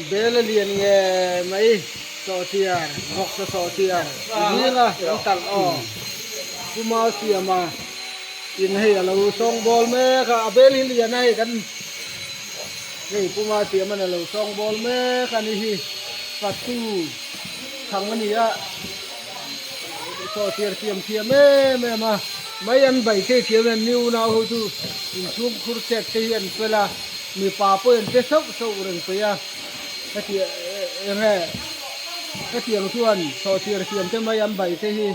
Bel a lian nge mai sawhchiar vawksa sawhchiar zinga an talh aw puma siama in hei a lo sawngbawl mek a a bel hi lian a hei kan hei puma siaman a lo sawngbawl mek a ni hi patu chhang a ni a sawhchiar siam thiam em em a mai an bai thei thiam em ni unau ho chu inchhungkhur chet te hi an fel a. Mipa pawh in che sauh sauh reng peih a, heti eng nge hetiang chuan sawhchir siam te mai an bai te hi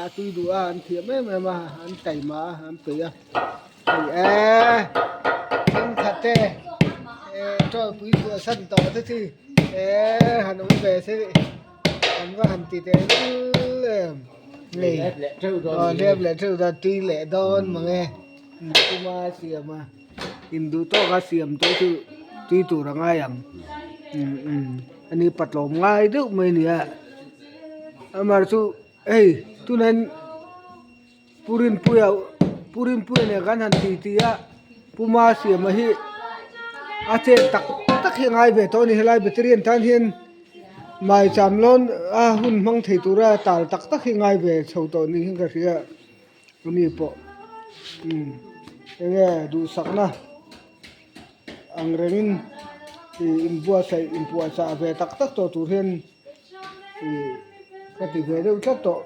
a tui duh a an thiam em em a an taima a an peih a hei e thenkhat te tawlpui chhuah san tawh te chu e han awm ve se an va han ti teh lul em hei aw hlep leh teuh dawn tui leh dawn mange kuma siam a. Induh tawka siam te chu tui tur a ngai ang ani patlawm ngai deuh mai a ni a amah chu hei tunah hian pu rinpuia pu rinpuia nen kan han ti ti a puma siama hi a chet tak tak hi a ngai ve tawh a ni helai battery an tan hian maicham lawn a hun hmang thei tura tal tak tak hi a ngai ve chho tawh niin ka hria. Ani pawh enge duhsakna ang rengin ih inbuatsaih inpuahchah ve tak tak tawh tur hian ih ka ti ve deuh tlat tawh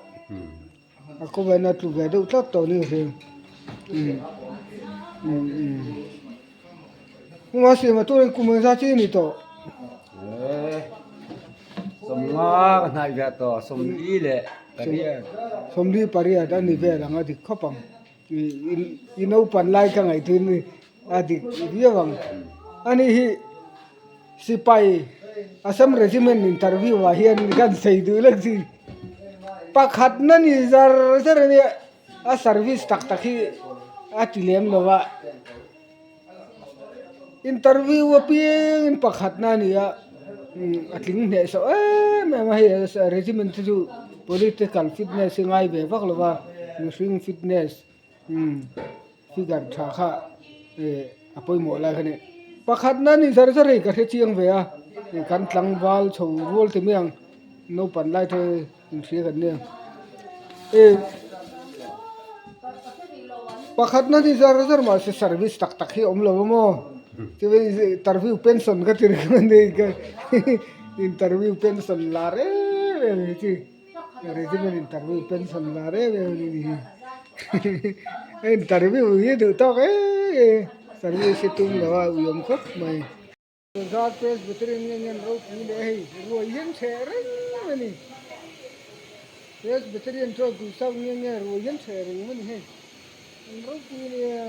a khawvena tlu ve deuh tlat tawh ni hrim Kawng siam a turin kum engzat chi a ni tawh? Sawmnga ka hnaih ve tawh, sawmli leh pariat. Sawmli pariat a ni vel ang a dik khawp ang. I naupan lai ka ngaihtuin a dik viau ang. Ani hi sipai Assam Regiment interview ah hian kan sawi duh lek chi. Pakhatna ni zar zar a nia. A service tak tak hi a ti lem lo a interview apiangin pakhatna a ni a. A tling hneh sawh em em a hei regiment te chu political fitness hi ngai ve vak lo va mihring fitness figure tha kha eh a pawimawh lai kha a ni. Pakhatna ni zar zar hei ka hre chiang ve a kan tlangval chho rual ti mai ang naupang lai te inhria kan nia eh pakhatna ni zar zar mahse service tak tak hi a awm lo a maw interview pension ka ti reng a ni ka interview pension la reng reng hi chi regiment interview pension la reng reng a ni hi interview hi duh tawk em em service hi tum lo a ui awm khawp mai. Zar Presbyterian nge nge an ropui leh hei ruai hian chheh reng a ni. Presbyterian chuan Kuisau nge nge ruai hian chheh reng a ni hei. An ropui nia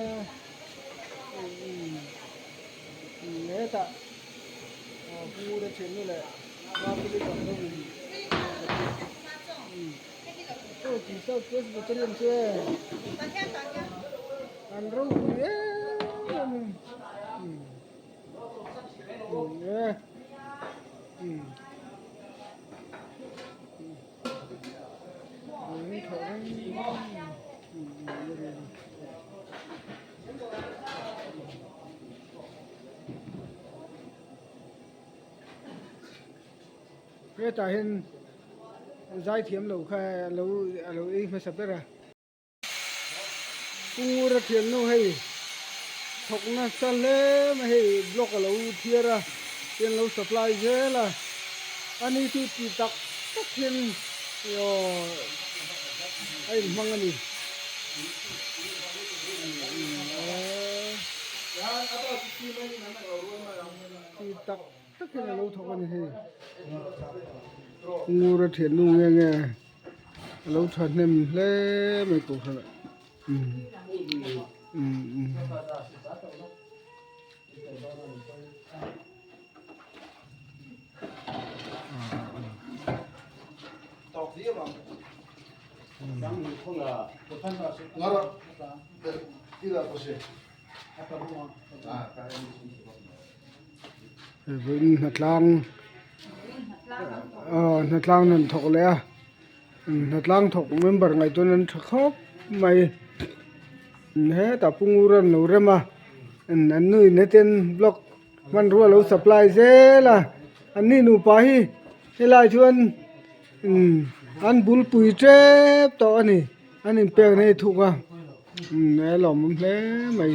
umm hetah Pu Ngura thiannu leh Mapuli Banglo in umm aw Kuisau Presbyterian chu e an ropui em em a. Hetah hian zaithiam lo kha alo alo ei hmasa ber a. Pungura thiannu hei thawk nasa hle mai hei block a lo thiar a tin an lo supply zel a ani chu ti tak tak hian aw a inhmang a ni ti tak tak hian a lo thawk a ni hei Pungura thiannu nge nge. A lo thahnem hle mai kohhran ah umm umm. Vawiin hnatlang aw hnatlang an thawk leh a hnatlang thawk member ngaihtuahna an tha khawp mai hetah pu ngur an lo rem a an nu in hetian block hmanrua a lo supply zel a an ni nupa hi helai chuan an bulpui tep tawh a ni an inpekna hi a thuk a a lawmawm hle mai.